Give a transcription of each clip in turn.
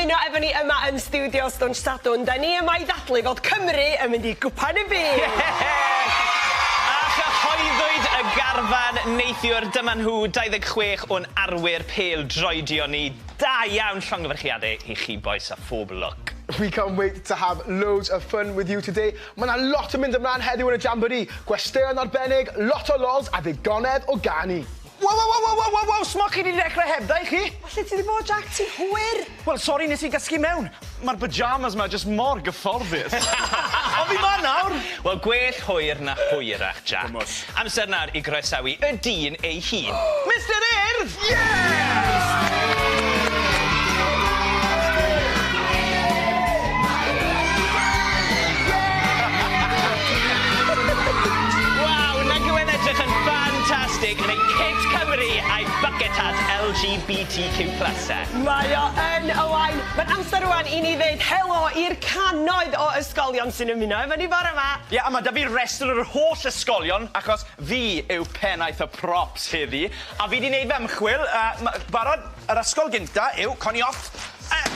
ymuno efo ni yma yn stiwdio Stwnsh Sadwrn. Da ni yma i ddathlu fod Cymru yn mynd i Gwpan y Byd. A chyhoeddwyd y garfan neithiwr, dyma nhw 26 o'n arwyr pêl-droedio ni. Da iawn, llongyfarchiadau i chi bois a phob lwc. We can't wait to have loads of fun with you today. Mae yna lot yn mynd ymlaen heddiw yn y Jamboree. Gwesteion arbennig, lot o lols a ddigonedd o ganu. Wow, wow, wow, wow, wow, wow, smo chi 'di dechrau hebdda i chi? Lle ti 'di bod, Jack? Ti'n hwyr? Wel, sori, nes i gysgu mewn. Mae'r pyjamas 'ma jyst mor gyfforddus. Ond fi 'ma nawr! Wel, gwell hwyr na hwyrach, Jack. Amser nawr i groesawu y dyn ei hun. Mr Urdd! Waw, nag yw e'n edrych yn ffantastig yn ei kit Cymru a'i bucket hat LGBTQ+. E. Mae o yn y wain. Mae'n amser rwan i ni ddeud helo i'r cannoedd o ysgolion sy'n ymuno efo ni bore yma. Ie, a mae 'da fi restr o'r holl ysgolion, achos fi yw pennaeth y props heddi, a fi 'di wneud fy ymchwil, barod, yr ysgol gynta yw, Connie off,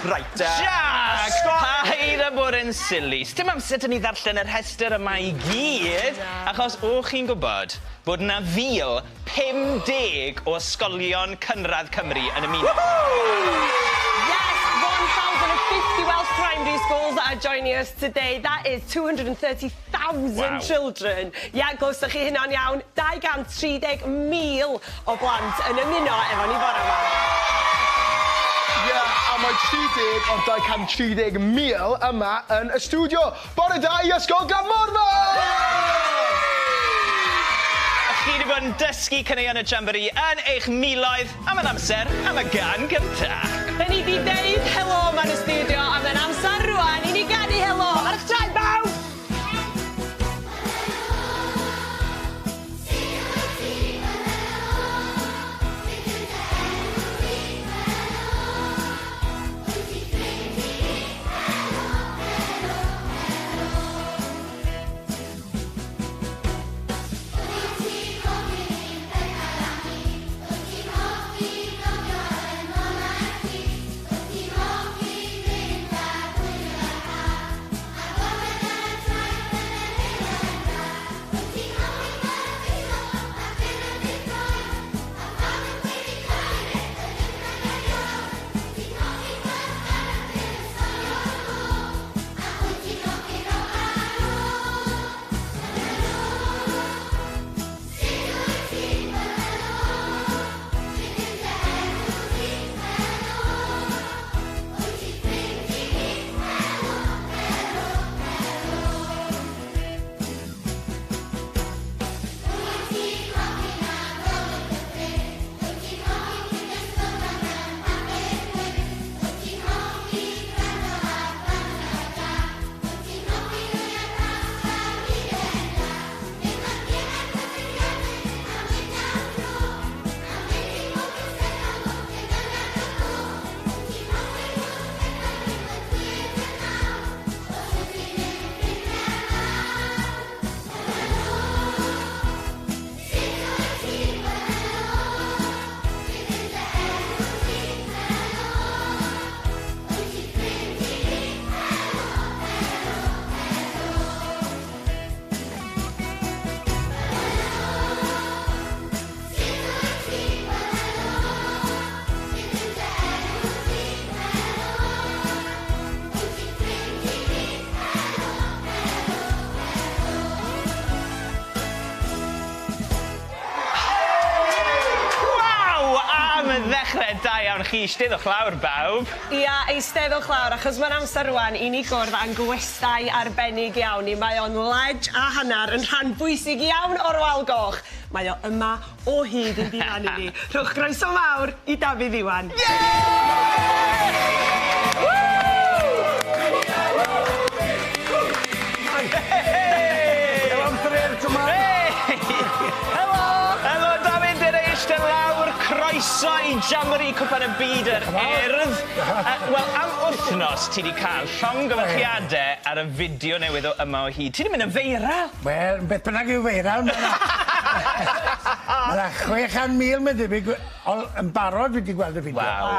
reit, Jack! ysgol- Paid â bod yn silly. Sdim amser 'da ni ddarllen y rhestr yma i gyd, achos o chi'n gwybod bod 'na 1,050 o ysgolion cynradd Cymru yn ymuno. Yes, 1,050 Welsh primary schools are joining us today. That is 230,000 children. Ia, yeah, glywsoch chi hynna'n iawn. 230,000 o blant yn ymuno efo ni bore yma. Ie, a mae 30 o'r 230,000 yma yn y stiwdio. Bore da i Ysgol Glan Morfa! Chi wedi bod yn dysgu caneuon y Jamboree yn eich miloedd am yr amser am y gân gynta. Da ni di deud helo yma yn y stiwdio a mae'n amser rwan i ni ganu helo ar eich traed bawb! Waw! Am ddechrau da iawn chi. Eisteddwch lawr, bawb. Ia, eisteddwch lawr, achos mae'n amser rwan i ni gwrdd â'n gwestai arbennig iawn ni. Mae o'n ledge a hanner yn rhan bwysig iawn o'r Wal Goch. Mae o yma o hyd yn diddanu ni. Rhowch groeso mawr i Dafydd Iwan. Helo! Helo, Dafydd, dyna eistedd lawr. Croeso i Jamboree Cwpan y Byd yr Urdd. Wel, am wythnos ti wedi cael llongyfarchiadau ar y fideo newydd o Yma o Hyd. Ti wedi mynd yn viral. Wel, beth bynnag yw viral, Mae yna 600,000 mae'n debyg yn barod wedi gweld y fideo. Waw.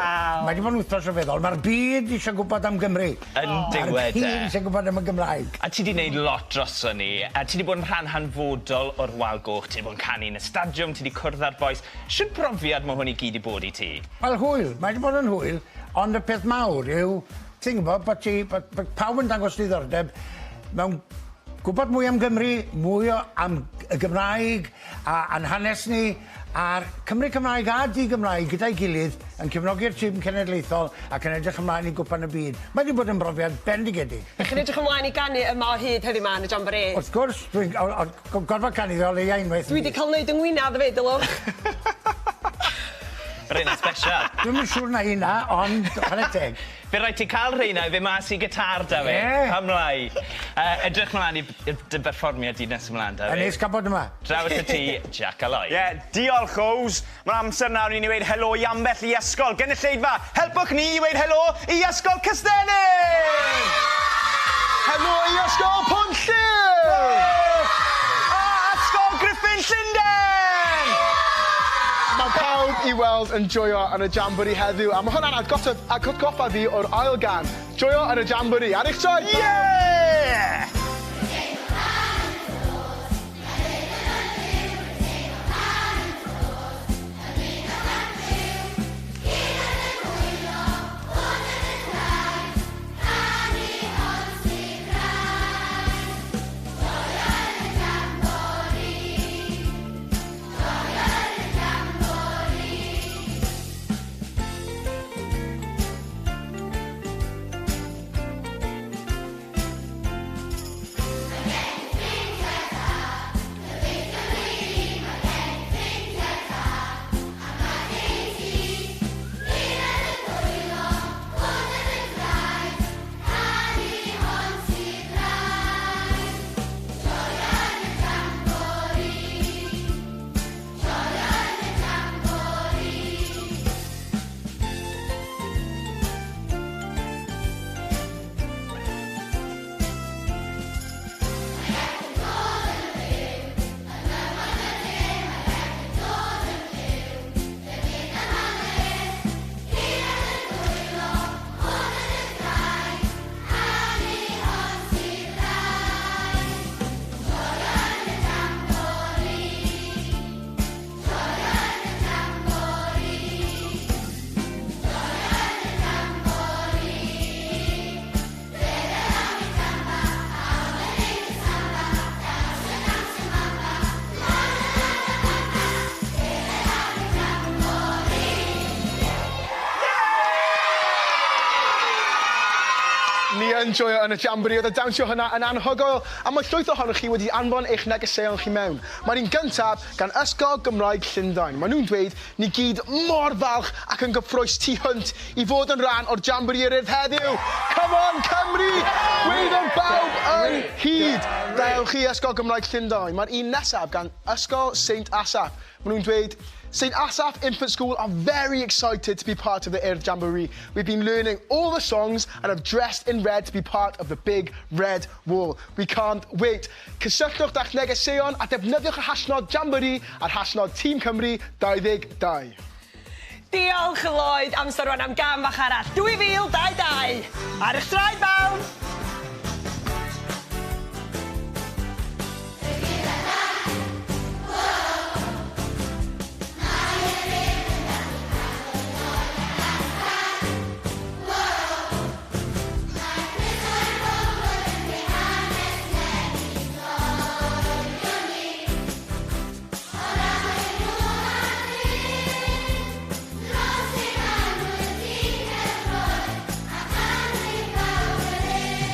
Mae wedi bod yn wythnos rhyfeddol. Mae'r byd eisiau gwybod am Gymru. Yn diwedd Mae'r byd e. eisiau gwybod am y Gymraeg. A ti 'di wneud lot droson ni, a ti 'di bod yn rhan hanfodol o'r Wal Goch, ti 'di bod yn canu yn y stadiwm, ti 'di cwrdd â'r bois. Shwd brofiad ma' hwn i gyd 'di bod i ti? Wel, hwyl. Mae wedi bod yn hwyl, ond y peth mawr yw, ti'n gwybod, bod, ti, bod, bod pawb yn dangos diddordeb mewn gwybod mwy am Gymru, mwy o am y Gymraeg, a, a'n hanes ni, a'r Cymru Cymraeg a di-Gymraeg gyda'i gilydd yn cefnogi'r tîm cenedlaethol ac yn edrych ymlaen i gwpan y byd. Mae wedi bod yn brofiad bendigedig. Ych chi'n edrych ymlaen i ganu yma o hyd heddiw 'ma yn y Jamboree? Wrth gwrs, dwi'n gorfod canu o leia unwaith. Dwi wedi cael neud yng ngwinadd hefyd, dylwch. Reina special. Dwi'm yn siŵr na hynna, ond chwarae teg. Fe rhaid ti cael rheina i fe mas i gitar da fe. Ie. Ymlaen. Edrych mlaen i dy berfformiad di nes ymlaen, da A fe. neis cael bod yma. Draw at y ti, Jac a Lloyd. Ie, yeah, diolch, Ows. Mae'n amser nawr i ni weud helo i ambell i ysgol. Gynulleidfa, helpwch ni i weud helo i Ysgol Cystennin! Helo i Ysgol Ponlliw! A Ysgol Griffin Llundain! Mae pawb i weld yn joio yn y Jamboree heddiw, a mae hwnna'n atgoffa fi o'r ail gan. Joio yn y Jamboree. Ar eich troed! Yeah! Ni yn joio yn y Jamboree, oedd y dawnsio hynna yn anhygoel, a mae llwyth ohonoch chi wedi anfon eich negeseuon chi mewn. Mae'r un gyntaf gan Ysgol Gymraeg Llundain. Maen nhw'n dweud ni gyd mor falch ac yn gyffrous tu hwnt i fod yn rhan o'r Jamboree yr Urdd heddiw. Come on, Cymru! Gweiddo'n bawb yn hyd! Da iawn chi, Ysgol Gymraeg Llundain. Mae'r un nesaf gan Ysgol St Asaph. Maen nhw'n dweud, St Asaph Infant School are very excited to be part of the Urdd Jamboree. We've been learning all the songs and have dressed in red to be part of the big red wall. We can't wait. Cysylltwch da'ch negeseuon a defnyddiwch y hashnod Jamboree a'r hashnod Tîm Cymru 22. Diolch, Lloyd. Amser rwan am gam fach arall. 2022. Ar eich traed, bawb! Dros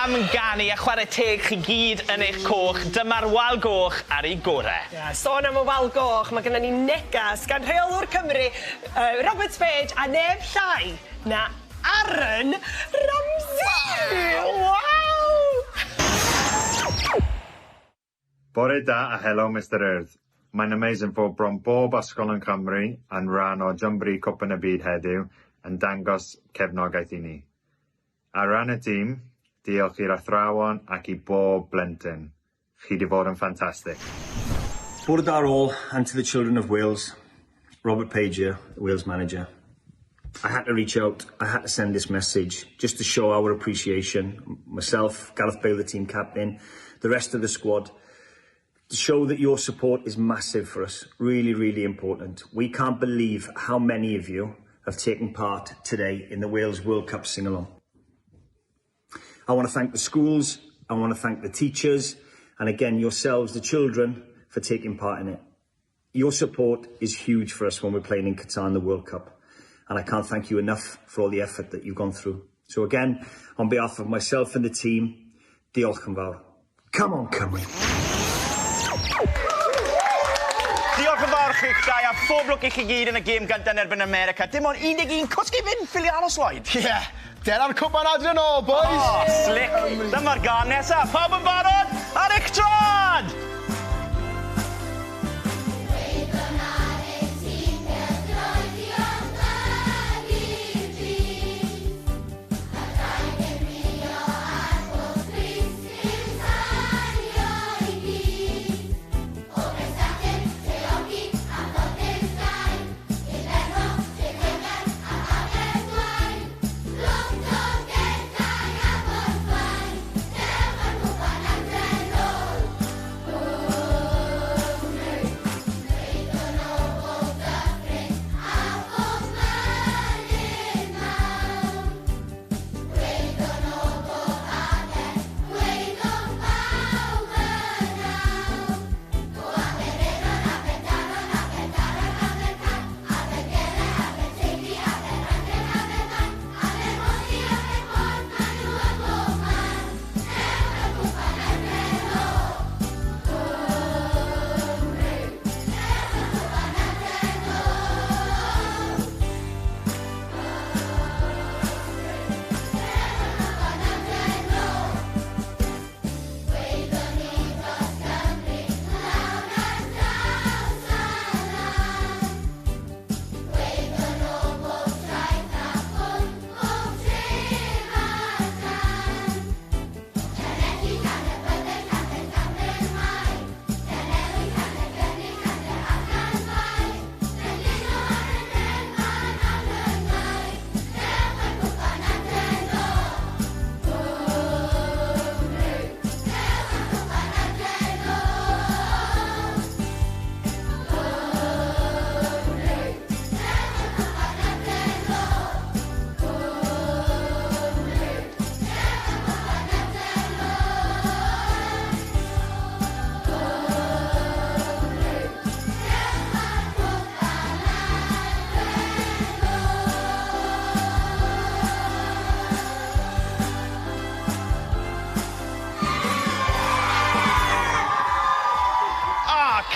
am ganu a chwarae teg chi gyd yn eich coch. Dyma'r wal goch ar ei gore. Yeah, sôn am y wal goch, mae gennym ni negas gan rheolwr Cymru, Robert Page, a neb llai na Aaron Ramsey! Wow! Bore da a helo Mr Urdd. Mae'n amazing fod bron bob ysgol yn Cymru yn rhan o Jamboree Cwpan y Byd heddiw yn dangos cefnogaeth i ni. Ar ran y tîm, diolch i'r athrawon ac i bob blentyn. Chi 'di fod yn ffantastig. Bore da all, and to the children of Wales. Robert Page here, the Wales manager. I had to reach out, I had to send this message just to show our appreciation. Myself, Gareth Bale, the team captain, the rest of the squad, to show that your support is massive for us. Really, really important. We can't believe how many of you have taken part today in the Wales World Cup sing-along. I want to thank the schools, I want to thank the teachers, and again, yourselves, the children, for taking part in it. Your support is huge for us when we're playing in Qatar in the World Cup, and I can't thank you enough for all the effort that you've gone through. So again, on behalf of myself and the team, diolch yn fawr. Come on, Cymru. Diolch yn fawr chi'ch dau a phob lwc i chi gyd yn y gêm gyntaf yn erbyn America. Dim ond 11 cwsg i fynd, ffili aros Lloyd. Ie, yeah. Dera'r cwpan adre nôl, boys. Oh, slick. Dyma'r gân nesaf. Pawb yn barod? Ar eich troed!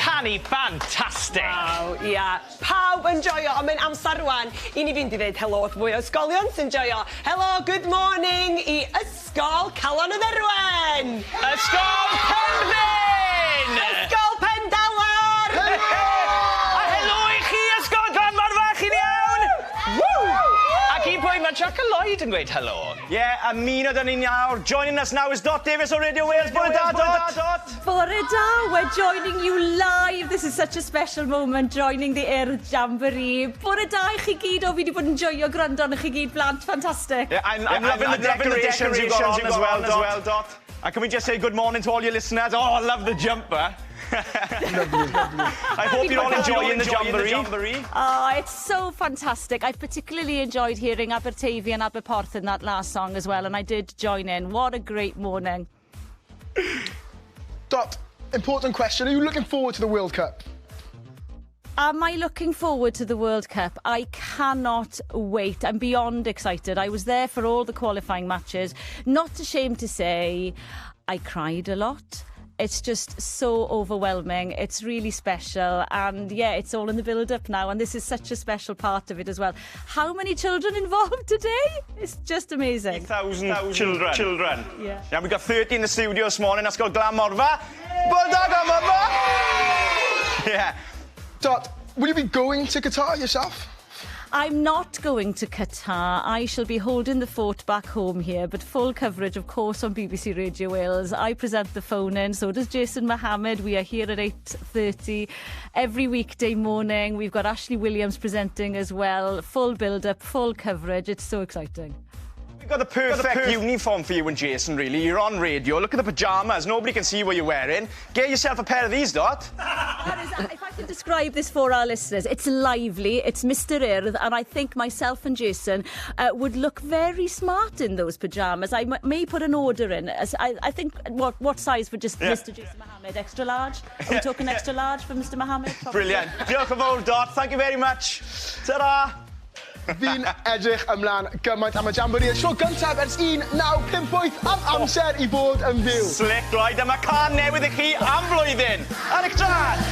Canu ffantastig. Waw, ia. Pawb yn joio, ond mae'n amser rwan i ni fynd i ddeud helo wrth fwy o ysgolion sy'n joio. Helo, good morning i Ysgol Calon y Dderwen! Ysgol Penrhyn! Ysgol Pendalar! A helo i chi, Ysgol Glanmor Fach, chi'n iawn? Woo! Ac i pwy mae Jack a Lloyd yn gweud helo? Ie, yeah, ymuno 'da ni nawr. Joining us now is Dot Davies o Radio Wales. Bore da, Dot! Bore da, we're joining you live. This is such a special moment, joining the Urdd Jamboree. Bore da i chi gyd, o fi wedi bod yn joio gwrando arnoch chi gyd blant, ffantastig. Yeah, I'm loving the decorations you've got on as well, Dot. And can we just say good morning to all your listeners? Oh, I love the jumper. I hope you're all enjoying the jamboree. Oh, it's so fantastic. I've particularly enjoyed hearing Aberteifi and Aberporth in that last song as well, and I did join in. What a great morning. Dot, important question. Are you looking forward to the World Cup? Am I looking forward to the World Cup? I cannot wait. I'm beyond excited. I was there for all the qualifying matches. Not ashamed to say, I cried a lot. It's just so overwhelming. It's really special. And yeah, it's all in the build up now. And this is such a special part of it as well. How many children involved today? It's just amazing. 1,000 children. Children. Yeah. Yeah, we got 30 in the studio this morning. Ysgol Glan Morfa. Bore da, Glan Morfa! Yeah. Dot, will you be going to Qatar yourself? I'm not going to Qatar. I shall be holding the fort back home here, but full coverage, of course, on BBC Radio Wales. I present the phone in, so does Jason Mohammed. We are here at 8:30 every weekday morning. We've got Ashley Williams presenting as well. Full build-up, full coverage. It's so exciting. We've got the perfect uniform for you and Jason, really. You're on radio. Look at the pyjamas. Nobody can see what you're wearing. Get yourself a pair of these, Dot. That is, if I can describe this for our listeners, it's lively, it's Mr Urdd, and I think myself and Jason would look very smart in those pyjamas. I may put an order in. As I think, what size for just Mr Jason Mohammed? Extra large? Are we talking extra large for Mr Mohammed? Probably. Brilliant. Diolch yn fawr, Dot. Thank you very much. Ta-ra! Fi'n edrych ymlaen gymaint am y Jamboree. Y tro gyntaf ers 1958 am amser i fod yn fyw. Slick, right? Dyma cân newydd i chi am flwyddyn. Ar eich traed!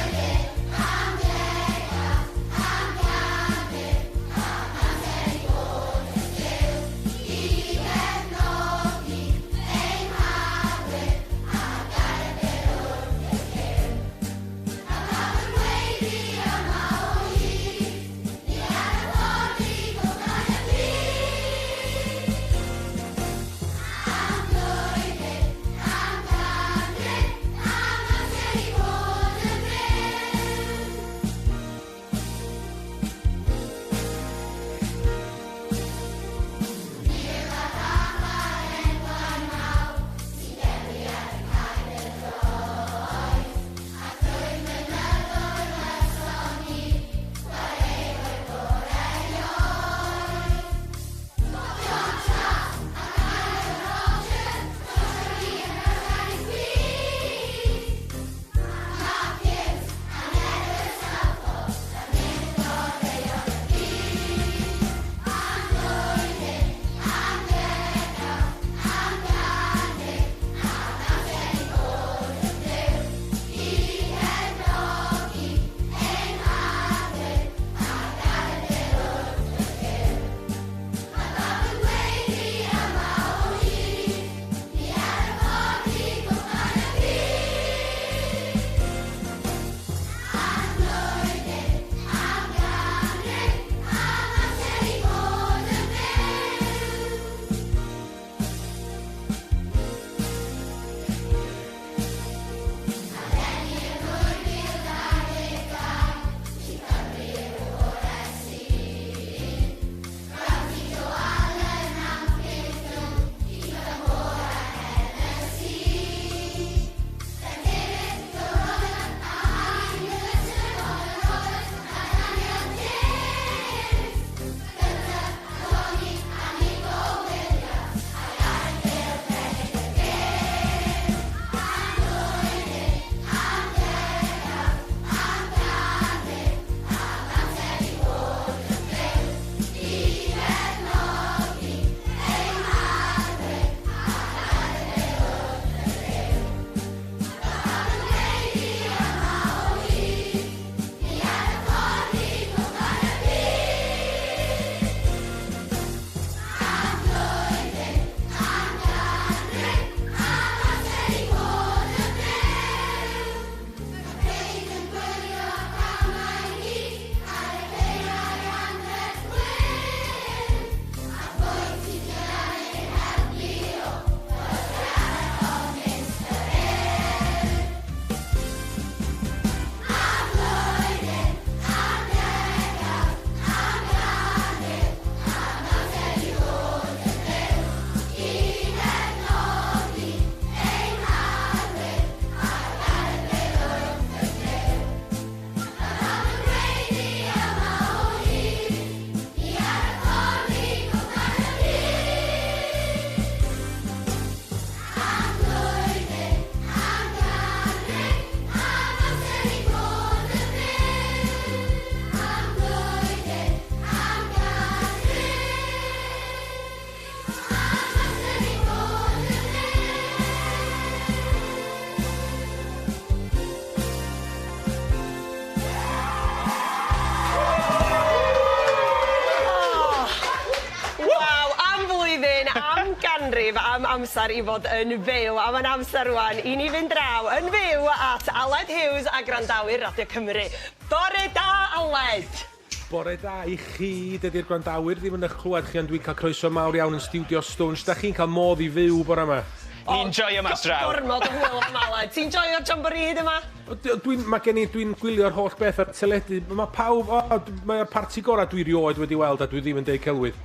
flwyddyn, am ganrif, am amser i fod yn fyw. A mae'n amser rwan i ni fynd draw yn fyw at Aled Hughes a gwrandawyr Radio Cymru. Bore da, Aled! Bore da i chi, dydy'r gwrandawyr ddim yn eich clywed chi, ond dwi'n cael croeso mawr iawn yn stiwdio Stwnsh. Da chi'n cael modd i fyw bore yma? Ni'n joio mas draw. Gormod o hwyl yma, Aled. Ti'n joio'r jamboree hyd yma? Dwi'n, mae gen i, dwi'n gwylio'r holl beth ar teledu. Mae pawb, o, mae'r parti gorau dwi rioed wedi weld a dwi ddim yn deud celwydd.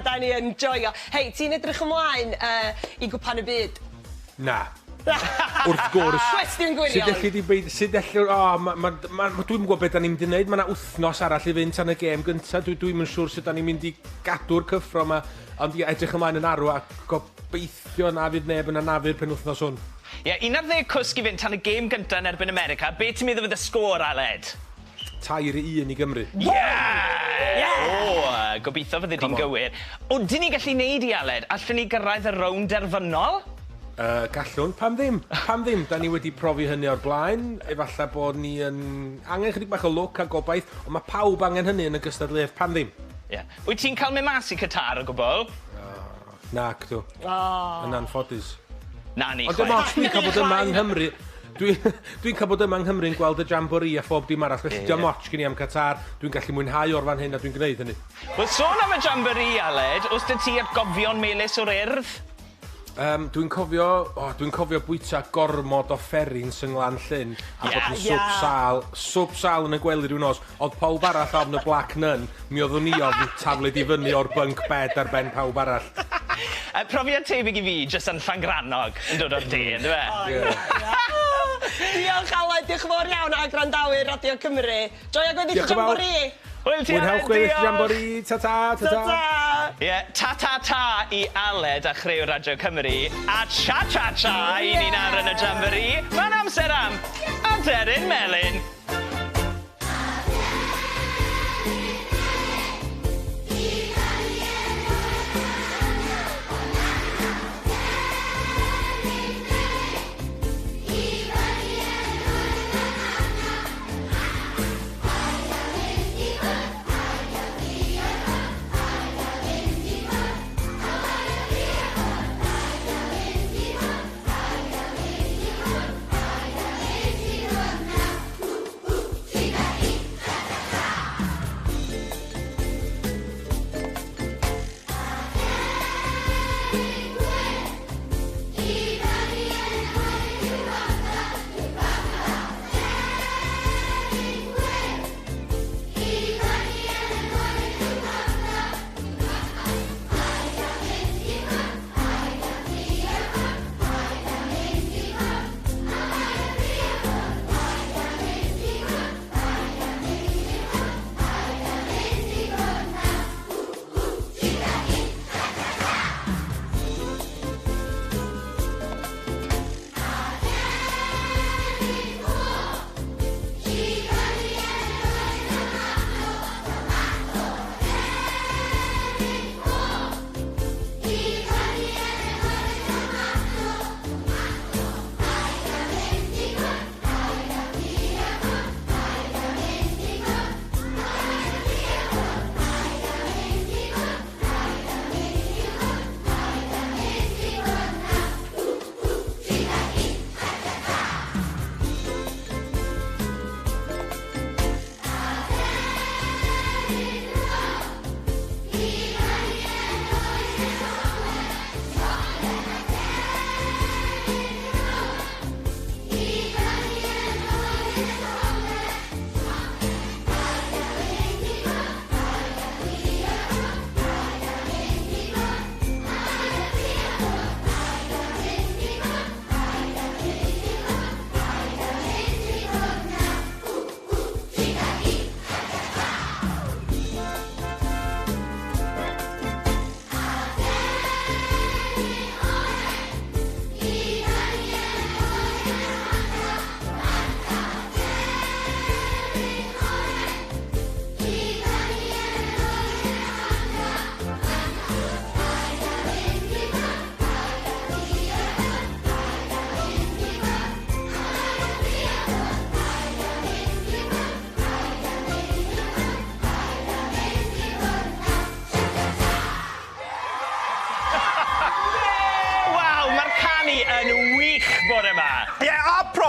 Da ni yn joio. Hei, ti'n edrych ymlaen i Gwpan y Byd? Na. Wrth gwrs. Cwestiwn gwirion. Sut elli di beid, sut elli, o, ma, ma, ma, ma, dwi'm yn gwybod beth da ni'n mynd i wneud. Mae yna wythnos arall i fynd tan y gêm gyntaf. Dwi'm yn siŵr sut da ni'n mynd i gadw'r cyffro yma. Ond ie, edrych ymlaen yn arw a gobeithio na fydd neb yn anafu'r penwythnos hwn. Ie, 11 cwsg i fynd tan y gêm gyntaf yn erbyn America. Be ti'n meddwl fydd y sgôr, Aled? 3-1 i Gymru. Yeah! Yeah! O, gobeithio fyddi di'n gywir. Odyn ni gallu neud i, Aled? Allwn ni gyrraedd y rownd derfynol? Gallwn. Pam ddim? Pam ddim? Da ni wedi profi hynny o'r blaen. Efallai bod ni yn angen chydig bach o lwc a gobaith, ond mae pawb angen hynny yn y gystadleuaeth. Pam ddim? Ie. Yeah. Wyt ti'n cael mynd mas i Qatar o gwbl? Nac, dw. Oh. Yn anffodus. Na ni, Ond dim ots, dwi'n cael bod yma yng Nghymru. Dwi'n cael bod yma yng Nghymru yn gweld y jamboree a phob dim arall. Felly yeah. Dim ots gen i am Qatar. Dwi'n gallu mwynhau o'r fan hyn a dwi'n gwneud hynny. Wel, sôn am y jamboree, Aled, oes 'da ti atgofion melys o'r Urdd? Dwi'n cofio, oh, dwi'n cofio bwyta gormod o fferins yng Nglan Llyn a bod yn swp sâl, swp sâl yn y gwely rhyw nos. Oedd pawb arall ofn y Black Nun, mi oeddwn i ofn taflud i fyny o'r bunk bed ar ben pawb arall. Profiad tebyg i fi, jyst yn Llangrannog, yn dod o'r de, yn dwi? Diolch, Aled, diolch yn fawr iawn a gwrandawyr Radio Cymru. Joio gweddill y jamboree. Hwyl ti, Aled, Mwynhewch gweddill y jamboree. Ta-ta, ta-ta. Ta-ta. Ie, ta-ta-ta i Aled a chreu Radio Cymru, a cha-cha-cha i ni nawr yn y jamboree. Mae'n amser am Aderyn Melyn.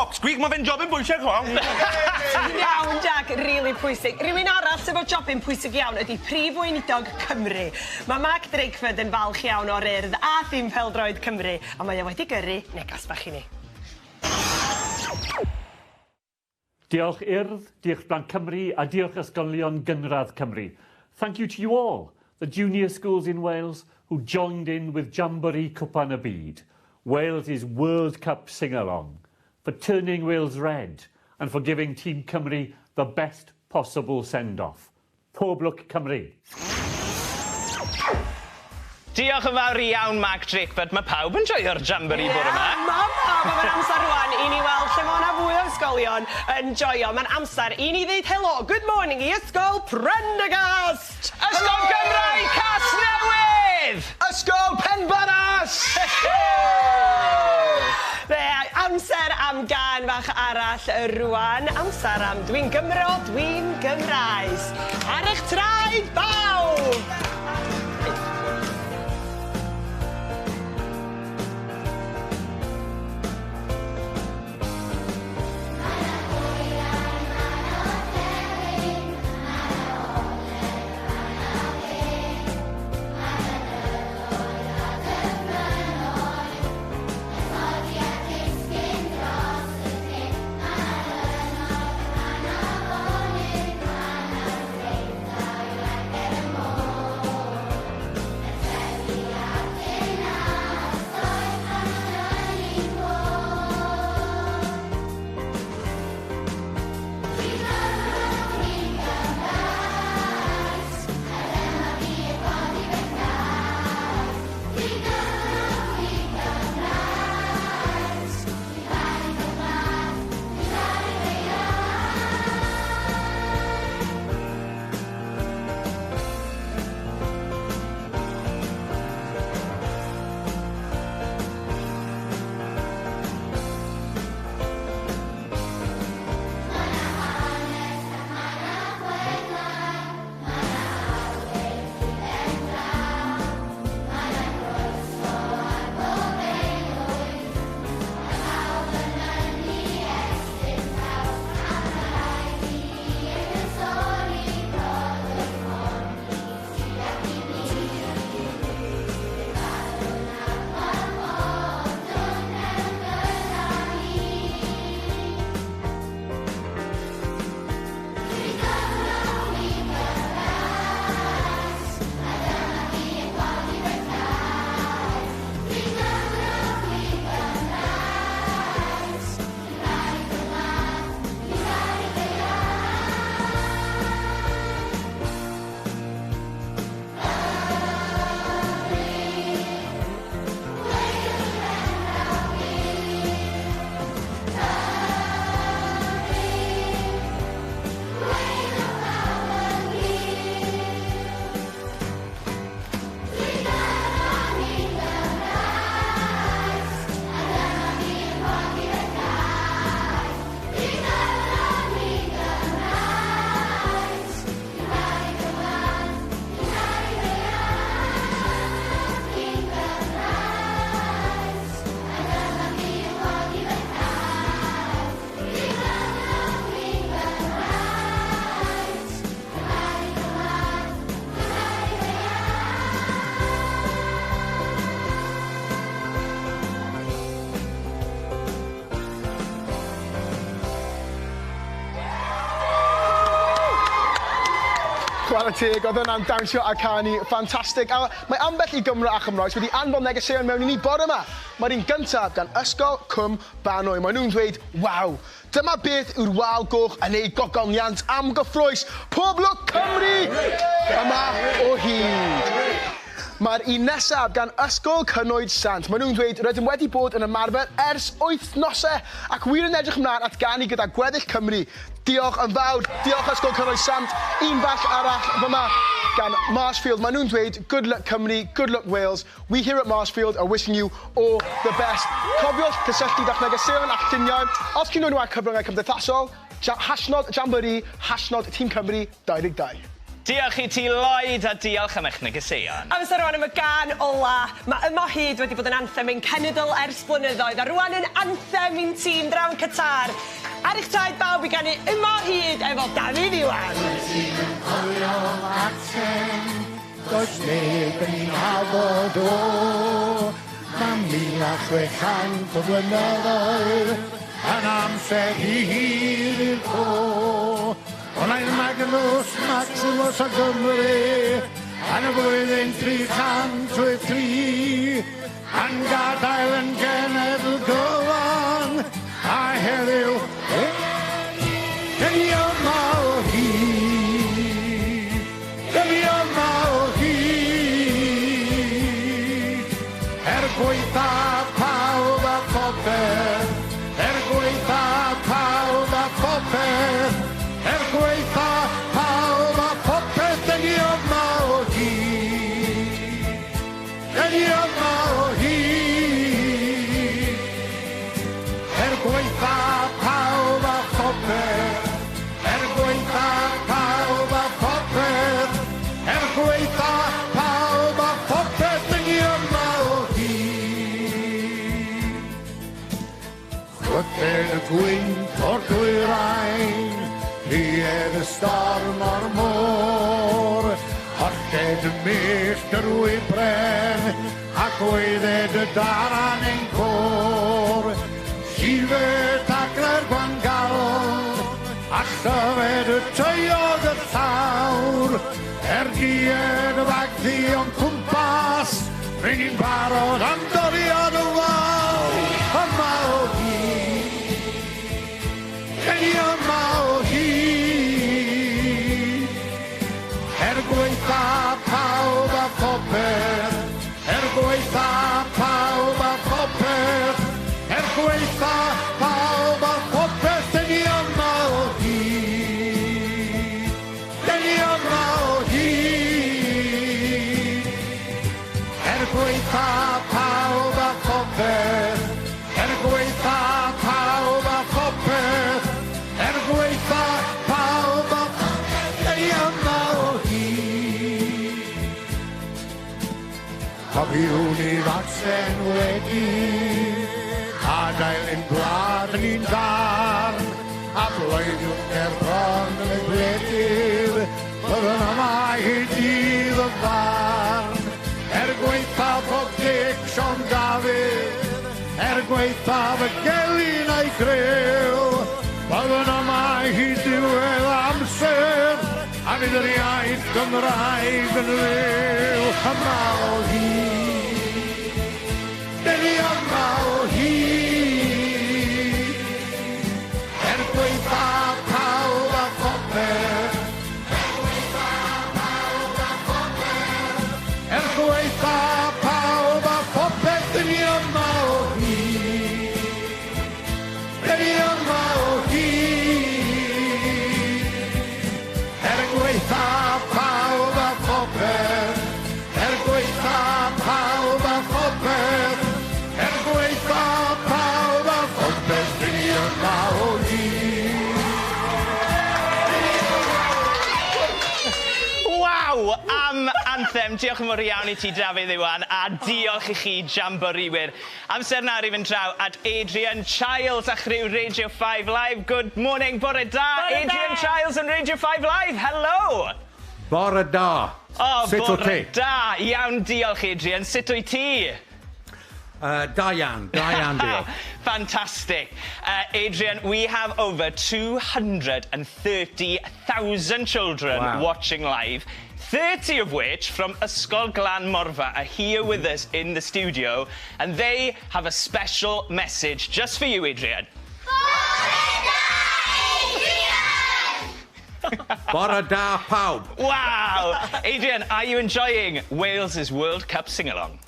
Popsqueak, mae fe'n jobyn bwysig, chwa. Iawn, Jack, really pwysig. Rhywun arall sydd efo jobyn pwysig iawn ydy Prif Weinidog Cymru. Mae Mark Drakeford yn falch iawn o'r Urdd a thîm pêl-droed Cymru, a mae o wedi gyrru negas bach i ni. Diolch Urdd, diolch Blant Cymru a diolch Ysgolion Gynradd Cymru. Thank you to you all, the junior schools in Wales who joined in with Jamboree Cwpan y Byd, Wales' World Cup sing-along, for turning Wales red and for giving Team Cymru the best possible send-off. Pob lwc Cymru. Diolch yn fawr iawn, Mark Drakeford. Mae pawb yn joio'r Jamboree bore yma. Mae pawb, mae'n amser rwan i ni weld lle mae yna fwy o ysgolion yn joio. Mae'n amser i ni ddeud helo, good morning i Ysgol Prendergast! Ysgol Gymraeg Casnewydd! Ysgol Penbanas! Be, amser am gân fach arall rwan. Amser am Dwi'n Gymro, Dwi'n Gymraes. Ar eich traed, bawb! Chwarae teg, oedd hwnna'n dawnsio a canu ffantastig. A mae ambell i Gymro a Chymraes wedi anfon negeseuon mewn i ni bore yma. Mae'r un gyntaf gan Ysgol Cwm Banwy. Maen nhw'n dweud, waw, dyma beth yw'r wal goch yn ei gogoniant am gyffrous. Pob lwc Cymru! Yma o hyd. Mae'r un nesaf gan Ysgol Cynwyd Sant. Maen nhw'n dweud, rydym wedi bod yn ymarfer ers wythnosau ac wir yn edrych ymlaen at ganu gyda gweddill Cymru. Diolch yn fawr, diolch Ysgol Cynwyd Sant. Un bach arall fyma gan Marshfield. Maen nhw'n dweud, good luck Cymru, good luck Wales. We here at Marshfield are wishing you all the best. Cofiwch cysylltu da'ch negeseuon a'ch lluniau. Os chi'n nhw ar cyfryngau cymdeithasol, hashnod Jamboree, hashnod Tîm Cymru 22. Diolch i ti, Lloyd, a diolch am eich negeseuon. Amser rwan am y gân ola. Mae Yma o Hyd wedi bod yn anthem ein cenedl ers blynyddoedd, a rwan yn anthem i'n tîm draw yn Qatar. Ar eich traed bawb i ganu Yma o Hyd efo Dafydd Iwan. Cofio Macsen, does neb yn ei nabod o. Mae 1600 o flynyddoedd yn amser hir i'r co. Ond aeth Magnus Maximus o Gymru yn y flwyddyn 383 yn gadael yn genedl gyfan a heddiw dyn ni yma o hyd, dyn ni yma o hyd. Er gwaetha pawb a phopeth, er gwaetha pawb a phopeth, er gwaetha pawb a phopeth, dyn ni yma o hyd, dyn ni yma o hyd. Er gwaetha pawb a phopeth, er gwaetha pawb a phopeth, er gwaetha pawb a phopeth, dyn ni yma o hyd. Chwythed y gwynt o'r dwyrain, rhied y storm o'r môr, holled y myllt yr wybren, ac oedded y daran ein côr. Llifed agle'r gwangalon, a llyfed y taeog y llawr, er died y fagddu o'n cwmpas, ry'n ni'n barod am doriad y wal, yma o hyd. Dyn ni yma o hyd. Er gwaetha pawb a phopeth, er gwaetha pawb a phopeth, er gwaetha pawb a phopeth, dyn ni yma o hyd. Dyn ni yma o hyd. Er gwaetha pawb a phopeth, er gwaetha pawb a phopeth, er gwaetha pawb a phopeth, dyn ni yma o hyd. Cofiwn i Facsen wedi adael ein gwlad ni'n darn, a bloeddiwn ger bron yn y gwledydd, byddwn yma hyd dydd y farn. Er gwaetha pob Dic Siôn Dafydd, er gwaethaf y gelyn a'i griw, byddwn yma hyd diwedd amser, a fydd yr iaith Gymraeg yn fyw. Yma o hyd, dyn ni yma o hyd. Er gwaetha pawb a phopeth, er gwaetha pawb a phopeth, er gwaetha pawb a phopeth, dyn ni yma o hyd, dyn ni yma o hyd. Er gwaetha pawb a phopeth, er gwaetha pawb a phopeth, er gwaetha pawb a phopeth, dyn ni yma o hyd. Waw, am anthem. Diolch yn fawr iawn i ti, Dafydd Iwan, a diolch i chi, Jamboreewyr. Amser nawr i fynd draw at Adrian Chiles a chriw Radio 5 Live. Good morning, bore da. Bore da. Adrian Chiles on Radio 5 Live. Hello. Bore da. Oh, Sut wyt bore ti? da. Iawn, diolch, Adrian. Sut wyt ti? Da iawn, da iawn, diolch. Fantastic. Adrian, we have over 230,000 children watching live, 30 of which from Ysgol Glan Morfa are here with us in the studio, and they have a special message just for you, Adrian. Bore da pawb. Wow! Adrian, are you enjoying Wales's World Cup sing-along?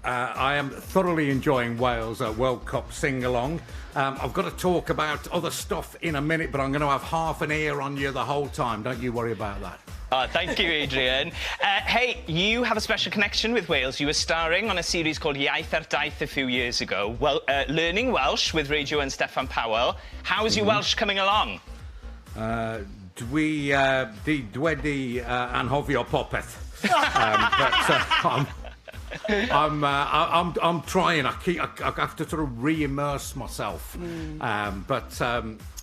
I am thoroughly enjoying Wales World Cup sing-along. I've got to talk about other stuff in a minute, but I'm going to have half an ear on you the whole time. Don't you worry about that. Oh, thank you, Adrian. Hey, you have a special connection with Wales. You were starring on a series called Iaith ar Daith a few years ago. Well, learning Welsh with Radio and Steffan Powell. How's your Welsh coming along? Dwi di wedi anghofio popeth. But I'm trying. I have to sort of re-immerse myself. But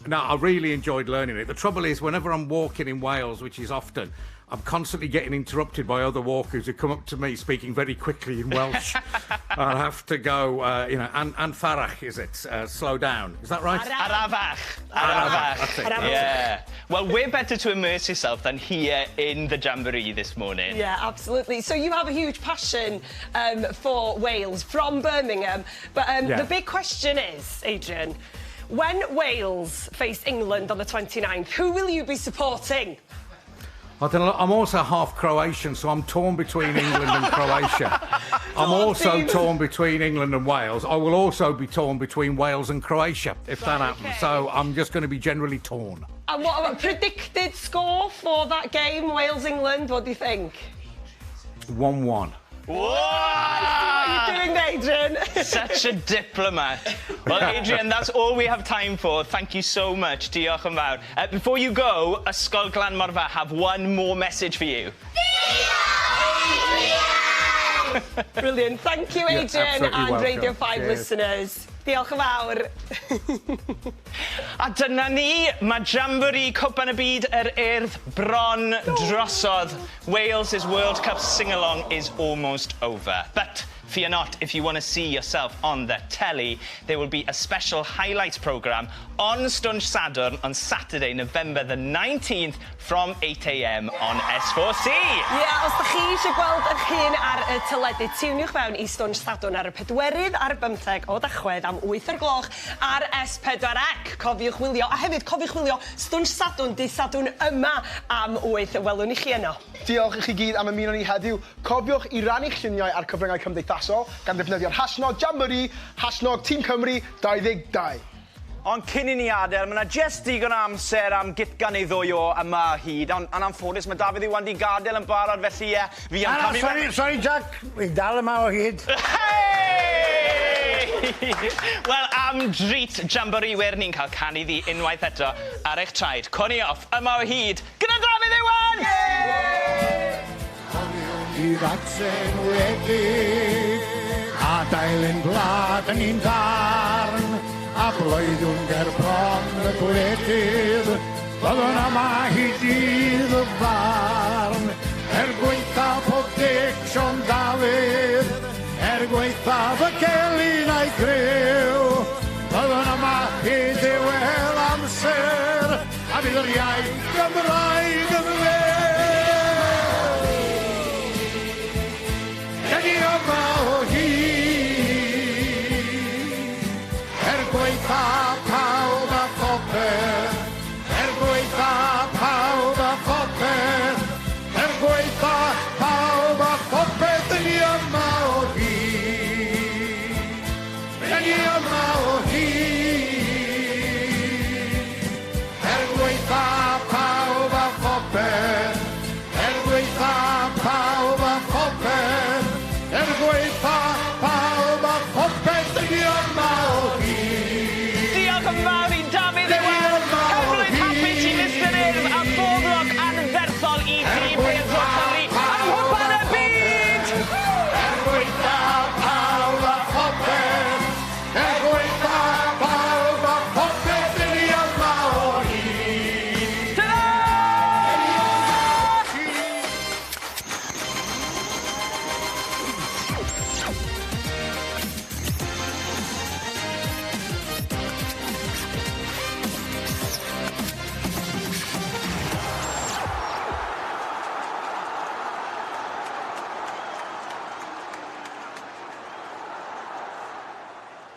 no, I really enjoyed learning it. The trouble is, whenever I'm walking in Wales, which is often, I'm constantly getting interrupted by other walkers who come up to me speaking very quickly in Welsh. I have to go, yn arafach, is it? Slow down. Is that right? Arafach. Arafach, that's it. Yeah. Well, where better to immerse yourself than here in the Jamboree this morning? Yeah, absolutely. So you have a huge passion for Wales from Birmingham. But the big question is, Adrian, when Wales face England on the 29th, who will you be supporting? I don't know, I'm also half Croatian, so I'm torn between England and Croatia. I'm also teams. Torn between England and Wales. I will also be torn between Wales and Croatia if that happens. So I'm just going to be generally torn. And what about predicted score for that game, Wales-England? What do you think? 1-1. Whoa! What are you doing there, Adrian? Such a diplomat. Well, Adrian, that's all we have time for. Thank you so much. Diolch yn fawr. Before you go, Ysgol Glan Morfa have one more message for you. Brilliant. Thank you, You're Adrian, absolutely and welcome. Radio 5 Cheers. Listeners. Diolch yn fawr. A dyna ni, mae Jamboree Cwpan y Byd yr Urdd bron drosodd. Wales' World Cup sing-along is almost over. But fear not, if you want to see yourself on the telly, there will be a special highlights programme on Stwnsh Sadwrn on Saturday, November the 19th from 8 a.m. on S4C. Ie, yeah, os da chi eisiau gweld eich hun ar y teledu, tiwniwch fewn i Stwnsh Sadwrn ar y 24 o Dachwedd am 8 o'r gloch ar S4C. Cofiwch wylio, a hefyd cofiwch wylio Stwnsh Sadwrn, dydd Sadwrn yma am 8. Welwn i chi yno. Diolch i chi gyd am ymuno ni heddiw. Cofiwch i rannu'ch lluniau ar cyfryngau cymdeithasol gan ddefnyddio'r hashnod Jamboree, hashnod Tîm Cymru 22. Ond cyn i ni adael, mae yna jyst digon o amser am gytgan neu ddwy o Yma o Hyd. Ond yn anffodus, mae Dafydd Iwan di gadael yn barod, felly ie, fi am Na, camu sorry, sorry, Jack. Fi'n dal yma o hyd. Hey! Wel, am drit jamboreewyr, ni'n cael canu ddi unwaith eto ar eich traed. Coni off, Yma o Hyd, gyda Dafydd Iwan! I'r atsen wledig, adael ein gwlad yn un darn, a bloeddwn ger bron y gwledydd, byddwn yma hyd dydd y farn. Er gwaetha pob dic Sion Dafydd, er gwaethaf y gelyn a'i griw, byddwn yma hyd ddiwedd amser, a bydd yr iaith Gymraeg.